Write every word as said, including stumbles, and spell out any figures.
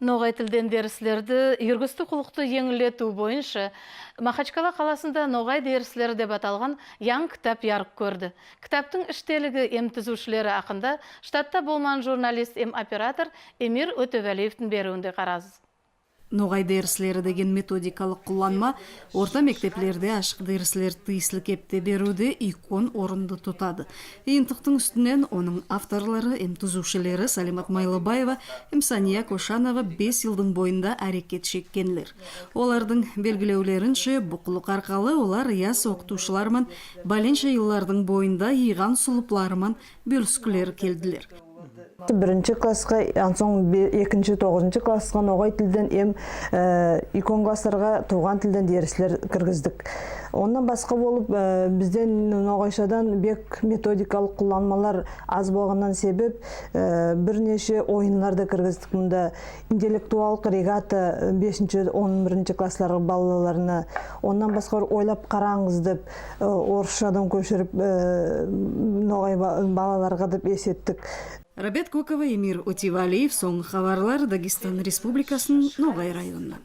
Ногай тилден дерислерди юргистуьв куллыкты енъиллетуьв бойынша Махачкала каласында «Ногай дерислери» деп аталган янъы китап ярык коьрди. Китаптынъ иштелиги эм туьзуьвшилери акында штатта болмаган журналист эм оператор Эмир Оьтевалиевтинъ беруьвинде карасыз. «Ногай дерислери» деген методикалык кулланма орта мектеплерде ашык дерислер тийисли кепте беруьвде уьйкен орынды тутады. Йыйынтыктынъ уьстиннен онынъ авторлары эм туьзуьвшилери Салимат Майлыбаева эм Сания Кошанова бес йылдынъ бойында аьрекет шеккенлер. Олардынъ белгилевлеринше, бу куллык аркалы олар яс окытувшылар ман баьленше йыллардынъ бойында йыйган сулыплары ман боьлискилери келдилер. Биринши класска, ансонъ бе-, экинши, тогызыншы класска ногай тилден эм, э, уьйкен классларга тувган тилден дерислер киргиздик. Оннан баска болып, э, бизден ногайшадан бек методикалык кулланмалар аз болганнан себеп, э, бир неше ойынлар да киргиздик мунда. Интеллектуаллык регата, э, бесинши, он биринши классларга балаларына. Оннан баска «Ойлап каранъыз» деп, э, орысшадан коьширип, э, ногай ба-, балаларга деп эс эттик. Рабият Кокова, Эмир Оьтевалиев, сонъгы хабарлар Дагестан Республикасынынъ Ногай районыннан.